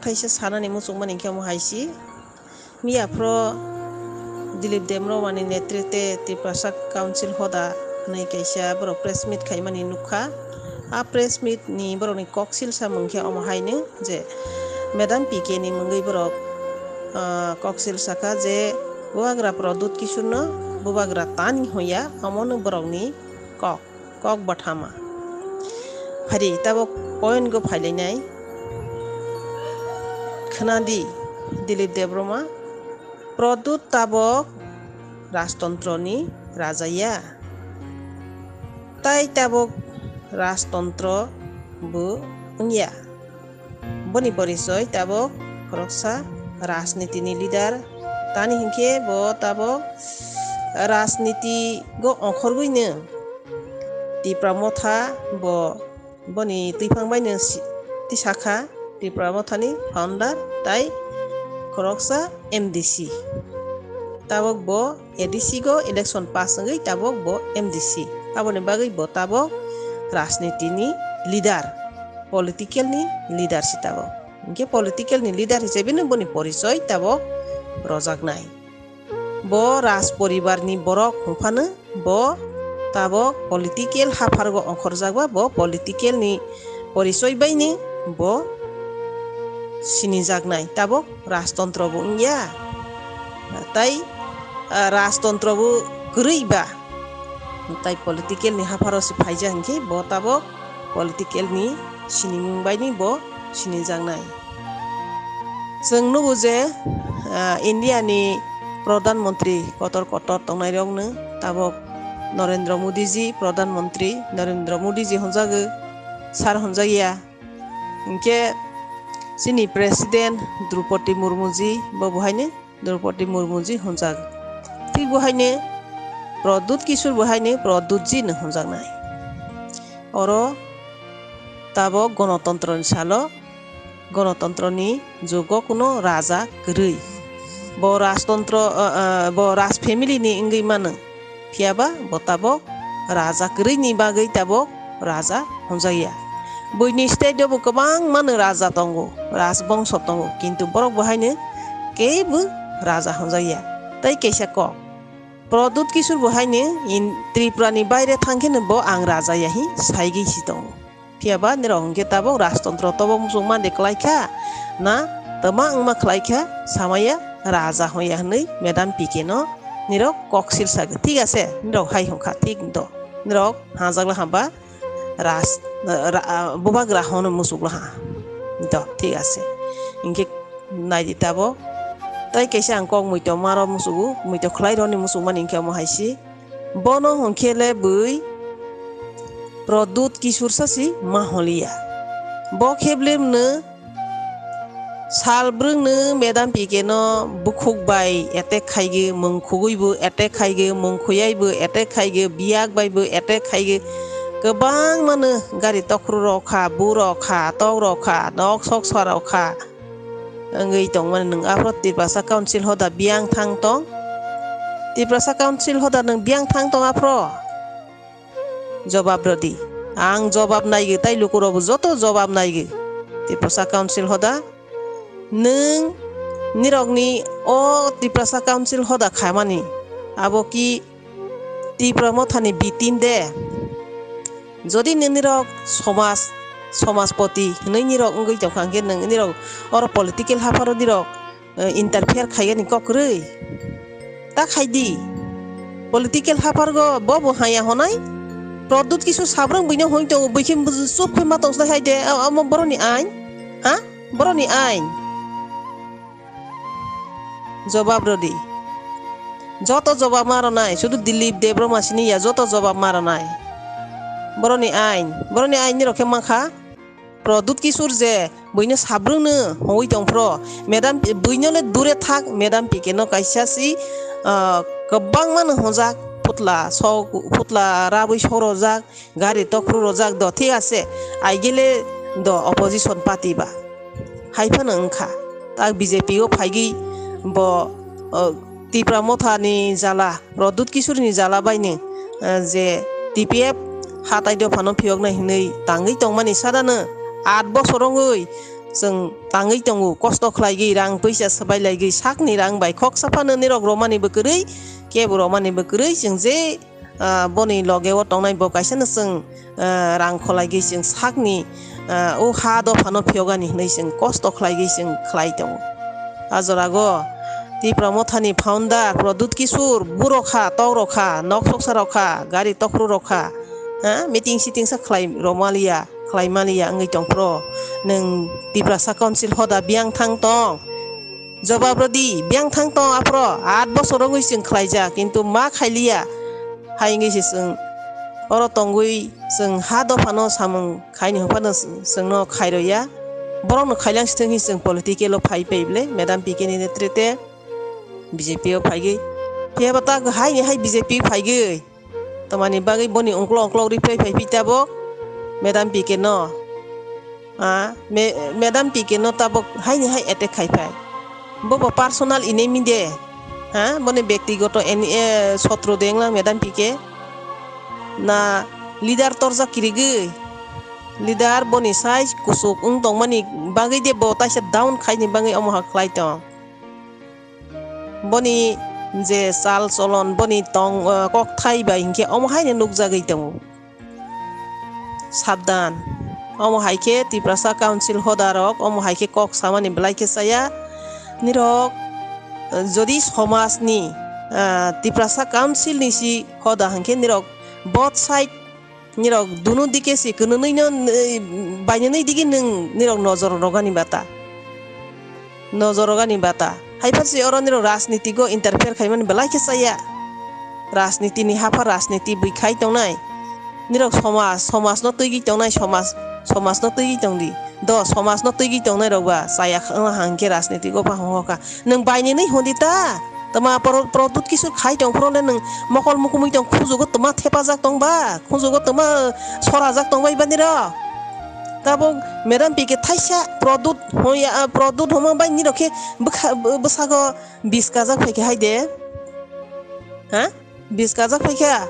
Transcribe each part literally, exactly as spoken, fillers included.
Thaisa sanani muchungmani khe omo hai si. Miya phro Dilip Debbarmani netrite Tiprasa Council hoda hwnwi kaisa borok press meet khaimani nukha. A press meet ni borokni koksil samung khe omo haino je Madam P K ni mungwi borok, ah, koksil sakha je Bubagra Pradyut Kishorno Bubagra tani hoya, omono borokni kok. Kok bathama. Phari tabok point go phailainai. Khwnadi Dilip Debbarma, Pradyut tabok rajtontroni raja ya. Tai tabok rajtontro bo wngya. Boni porichoi tabok khoroksa rajnitini leader. Tani hinkhe bo tabok rajniti go ongkhorgwino Tipra Motha bo boni twiphang baino si-, tisakha Tipra Mothani founder tai khoroksa M D C. Tabok bo A D C go election pass wngwi tabok bo M D C. Aboni bagwi bo tabok rajnitini leader, political ni leader si tabok. Hinkhe political ni leader hisabe no boni porichoi tabok rojaknai. Bo raj poribar ni borok hwnphano bo tabok political haphargo ongkhorjakba, bo political ni porichoi baino bo sinijaknai, tabok rajtontro bo wngya. Tai, ah, rajtontro bo kwrwi ba, tai political ni hapharo se phaijak hinkhe bo tabok political ni sinimung baino bo sinijaknai. Chwng nugo je, ah, India ni Pradhan Mantri kotor kotor tongnai rokno tabok Narendra Modi ji, Pradhan Mantri Narendra Modi ji honjago, sir honjakya. Hinkhe chini President Droupadi Murmu ji bo bo haino Droupadi Murmu ji honjak. Thik bo haino Pradyut Kishore bo haino Pradyut ji no honjaknai. Oro tabok gonotontro ni salo, gonotontro ni jugo kuno raja kwrwi. Bo rajtontro, ah, ah, bo raj family ni wngwi mano. Phiya ba bo tabok raja kwrwi ni bagwi tabok raja hwnjakya. Buini state o bo kwbangma no raja tongo, rajbongso tongo, kintu borok bo haino kebo raja hwnjakya. Tai kaisa kok, Pradyut Kishore bo haino in Tripura ni baire thang khe no bo ang raja ya hi saigwi si tongo. Phiya ba nirok hwnkhe tabok rajtontro tobo muchungma de kwlai kha na, twma wngma kwlai kha, samaya raja hwnya hwnwi Madam P K no nirok koksil sagwi. Thik ase, nirok hai hwnkha, thik do. Nirok hajakla hamba raj, ra-, bubagra hono muchukla ha. Do, thik ase. Hinkhe naidi tabok. Tai kaisa ang kok muitu maro muchugo, muitu khwlai roni muchukmani hinkhe omo hai si. Bono hwnkhe le bui Pradyut Kishore sasi ma holiya. Bo khe bwlwino sal brwngno Madam P K no bukhuk bai attack khaigwi, mwng khugwi bo attack khaigwi, mwng khuyai bo attack khaigwi, biyak bai bo attack khaigwi. Kwbangmano gari tokhro rok kha, bu rok kha, tok rok kha, nok sok sa rok kha. Wngwi tongmani nwng aphro Tiprasa Council hoda biyang thang tong? Tiprasa Council hoda nwng biyang thang tong aphro? Jobab rwdi. Ang jobab naigwi, tai lukurokbo joto jobab naigwi. Tiprasa Council hoda, nwng nirokni o Tiprasa Council hoda khaimani abo ki Tipra Mothani bitin de. Jodi nini rok somaj, somajpoti hinwi nini rok wngwi tongkha, hwnkhe nwng nini rok oro political hapharo nini rok, eh, interfere khaigani kok kwrwi? Ta khaidi. Political haphargo bo bo haya honai. Pradyut Kishore sabrang buino hoi tongo, buikhe chup khe ma tongsa hai de, amo boroni ain. Ha? Boroni ain. Jobab rwdi. Joto jobab ma rwnai, sudu Dilip Debbarma sini ya, joto jobab ma rwnai. Boroni ain, boroni ain ni rokhe mankha. Pradyut Kishore je buino sabrwngno hongwi tongphro, madam, buino le dure thak, madam P K no kaisa si, ah, kwbangma no hongjak, phutla sok, phutla rabwi sorojak, gari tokhro rojak do, thik ase, aigele do opposition party ba. Hai phano wngkha. Tak B J P o phaigwi bo, o, Tipra Motha ni jala, Pradyut Kishore ni jala bai ni, eh, je T P F hatai dophano phiyoknai hinwi tangwi tongmani sadano aat bosor wngwi Chwng tangwi tongo, kosto khlaigwi, rang puisa swbai laigwi, sakni rang bai khoksa phano nirok romani bo kwrwi, kebo romani bo kwrwi, chwng je, ah, boni loge o tongnai bo kaisa no chwng, ah, rang kholaigwi chwng sakni, ah, o ha dophano phiyogani hwnwi chwng kosto khlaigwi chwng khlai tongo. A jorago Tipra Mothani founder Pradyut Kishore, burok kha, tok rok kha, nok soksa rok kha, gari tokhro rok kha, ha, meeting siting sa khlai romaliya, khlai maliya wngwi tong phro. Nwng Tiprasa Council hoda biyang thang tong? Jobab rwdi, biyang thang tong aphro, aat bosor wngwi chwng khlaijak, kintu ma khailiya. Hai wngwi se chwng oro tongwi chwng ha dophano samung khaini hwnphano chwngno khairoya. Borokno khailang sithwng hi chwng political o phai pai bwle, Madam P K ni netrite B J P o phaigwi. Phiya ba ta haini hai B J P phaigwi. Tamani bagwi boni ungklok ungklok riphlai phai phi tabok Madam P K no. Ah, me-, Madam P K no tabok haini hai attack khai phai. Bo bo personal enemy de. Ha, boni bektigoto eni-, eh, sotro de wnglang Madam P K. Na leader torjak kirigwi. Leader boni size kusuk wng tongmani bagwi de bo taisa down khaini bagwi omo ha khlai tong. Boni je chal cholon, boni tong, eh, kokthai bai hinkhe omo haino nukjagwi tongo. Sabdan. Omo hai khe Tiprasa Council hoda rok omo hai khe kok samani belai khe chaya. Nirok, eh, jodi somaj ni, eh, Tiprasa Council ni si hoda hinkhe nirok both side nirok dunu dike si kwnwnwi no, eh, bainwnwi digi nwng nirok nojor rogani bata. Nojor rogani bata. Hai phar si oro nirok rajniti go interfere khaimani belai khe chaya. Rajniti ni hapha rajniti bwi khai tongnai. Nirok somaj, somaj no twigwi tongnai, somaj, somaj no twigwi tongdi. Do, somaj no twigwi tongnai rok ba chaya wng hang khe rajniti go pha hong kha. Nwng bainini hwn di ta? Tama pro-, Pradyut Kishore khai tong phro le nwng mokol mukumui tong, khujugo tama thepajak tong ba? Khujugo tama sorajak tong bai ba nirok? Tabuk Madam P K thaisa Pradyut hoya, Pradyut homa bai nirok khe bwkha-, bw-, bwsago biskajak phai khe hai de. Ha? Biskajak phai kha.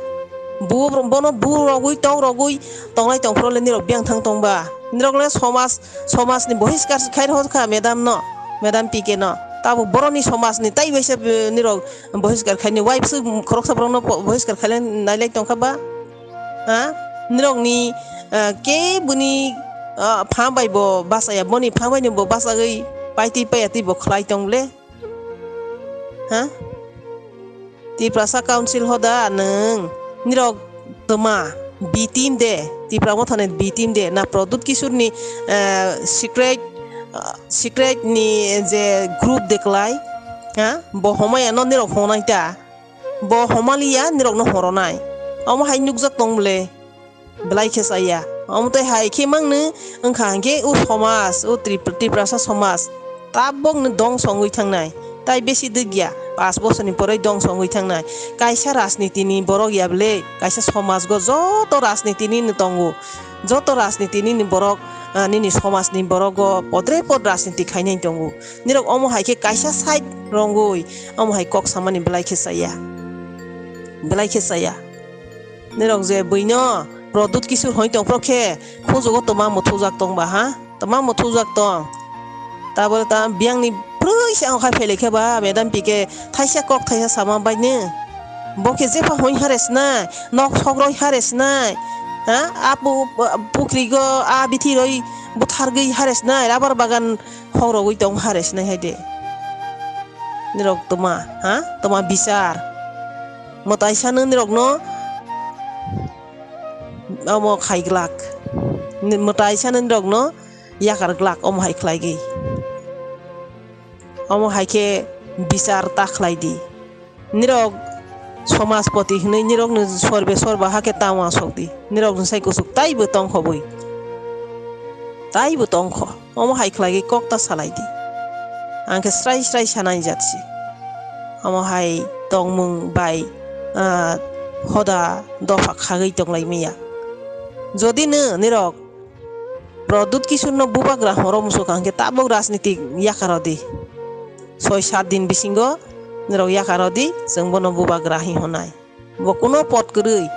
Bu-, bono bu rogwi, tok rogwi tongnai tong phro le nirok biyang thang tong ba? Nirok le somaj, somaj ni bohiskar khai rw kha madam no, Madam P K no. Tabuk boroni somaj ni tai bai se, eh, nirok bohiskar khaini wife se khoroksa borok no po-, bohiskar khailai nailai tong kha ba? Ha? Nirok ni, eh, ke buni, ah, pha bai bo bachaya, boni pha bai ni bo bachagwi paitwi paya twi bo khlai tong le? Ha? Tiprasa Council hoda nwng, nirok tma B team de, Tipra Mothani B team de, na Pradyut Kishore ni, eh, secret, eh, secret ni je group de klai, ha? Bo homaya no nirok honai ta, bo homaliya nirok no horonai, omo hai nukjak tong bwle. Belai khe chaya. Omo tei hai khe mangno wngkha hinkhe o somaj, o Trip-, Tiprasa somaj tabokno dongso wngwi thangnai. Tai besi dwgya, pash bosorni poroi dongso wngwi thangnai. Kaisa rajnitini borok ya bwle, kaisa somajgo joto rajnitini no tongo. Joto rajnitini ni borok, ah, nini somajni borokgo podre pod rajniti khainai tongo. Nirok omo hai khe kaisa side rongwi, omo hai kok samani belai khe chaya. Belai khe chaya. Nirok je buino Pradyut Kishore hoi tong phro khe, khujugo tma muthujak tong ba ha? Tma muthujak tong. Tabole ta biyangni brwi se ang khai phele khe ba, Madam P K thaisa kok thaisa sama bai ne. Bo khe jepha hoi hare sinai, nok sok roi hare sinai. Ha? A pu-, pukri go, a bithi roi buthargwi hare sinai, rubber bagan hok rogwi tong hare sinai hai de. Nirok tma, ha? Tma bichar. Mwtaisano nirokno omo khai glak. Ni-, mwtaisano nirokno yakar glak omo hai khlaigwi. Omo hai khe bichar ta khlai di. Nirok somajpoti hwnwi nirokno sorbe sorba hakhe tamo asok di. Nirokno sai kuchuk taibo tongkho bui. Taibo tongkho. Omo hai khlaigwi kok ta salai di. Ang khe srai srai sanai jat si. Omo hai tongmung bai, ah, hoda dopha khagwi tonglai manya. Jodi no nirok Pradyut Kishore no bubagra horo musuk ang khe tabok rajniti yakar di. Soi sat din bisingo nirok yakar di, chwng bono bubagra hi honai. Bo kuno pot kwrwi.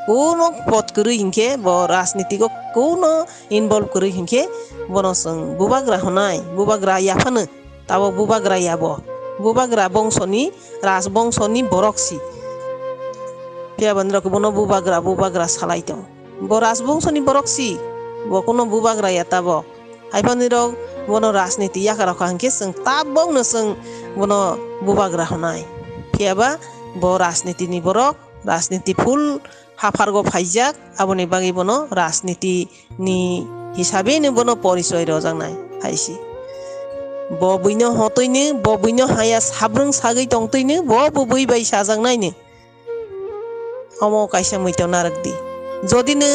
Kuno pod kwrwi hinkhe, bo rajnitiko kuno involve kwrwi hinkhe, bono chwng bubagra hwnai, bubagra yaphano. Tabok bubagra ya bo. Bubagra bongsoni, rajbongsoni borok si. Phiya ba nirok bono bubagra, bubagra salai tong. Bo rajbongsoni borok si. Bo kuno bubagra ya tabok. Haiphano nirok bono rajniti yakarok kha hinkhe chwng tabokno chwng bono bubagra hwnai. Phiya ba bo rajnitini borok, rajniti full haphargo phaijak, aboni bagwi bono rajniti ni hisabe no bono porichoi rojaknai hai se. Bo buino hotwi no, bo buino haya sabrwng sagwi tongtwi no, bo bo bui bai sajaknai no. Omo kaisa muitu narwk di. Jodi no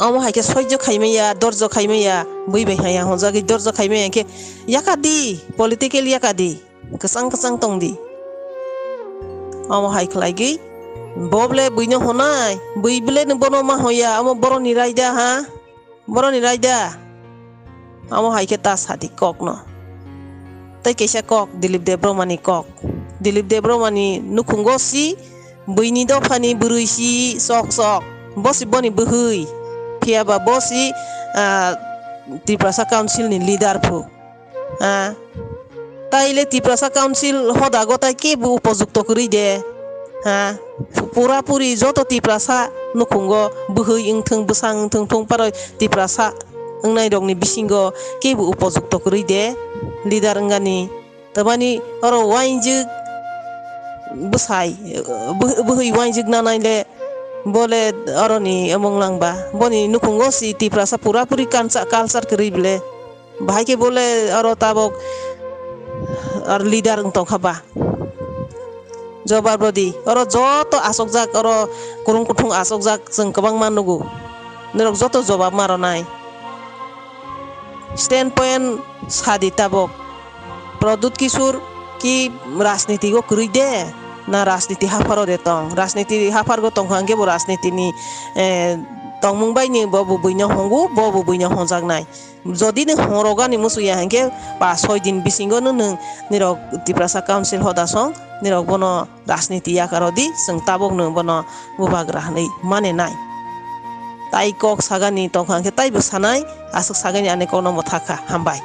omo hai khe soijo khai maya, dorjo khai maya, bui bai haya honjagwi dorjo khai maya khe yaka di, political yaka di. Kwchang kwchang tong di. Omo hai khlaigwi, bo ble buino honai, bui ble no bono ma hoya, omo boroni raida ha? Boroni raida? Omo hai khe ta sadi kokno. Tei kaisa kok Dilip Debbarmani kok. Dilip Debbarmani nukhungo si, buini dophani bwrwi si sok sok. Bo si boni bwhwi. Phiya ba bo si, ah, Tiprasa Council ni leader phu. Ha? Taile Tiprasa Council hoda gotai kebo upojukto kwrwi de. Ha? Pura puri joto Tiprasa nukhungo bwhwi wngthung, bwsang wngthung, thung paroi Tiprasa wngnai rokni bisingo kebo upojukto kwrwi de. Leader wngani. Tamani oro uainjwk bwsai, bwh-, bwhwi uainjwk nanai le bole oroni omong langba. Boni nukhungo si Tiprasa pura puri kansa culture kwrwi bole. Bahai khe bole oro tabok aro leader wng tongkha ba. Jobab rodi, oro joto asokjak, oro kurung kuthung asokjak, chwng kwbangma nugo. Norok joto jobab ma ronai. Stand point sadi tabok. Pradyut Kishore ki rajniti o kwrwi de, na rajniti hapharo de tong? Rajniti haphargo tongkha hwnkhe bo rajnitini, eh, tongmung bai ni bo bo buino hongo, bo bo buino honjaknai. Jodi nwng horo gani musuya hinkhe pa soi din bisingo nwng, nwng nirok Tiprasa Council hoda song nirok bono rajniti yakaro di, chwng tabok nwng bono bubagra hwnwi mane nai. Tai kok sagani tongkha hinkhe taibo sanai, aswk sagani ani kokno mwthakha. Hambai.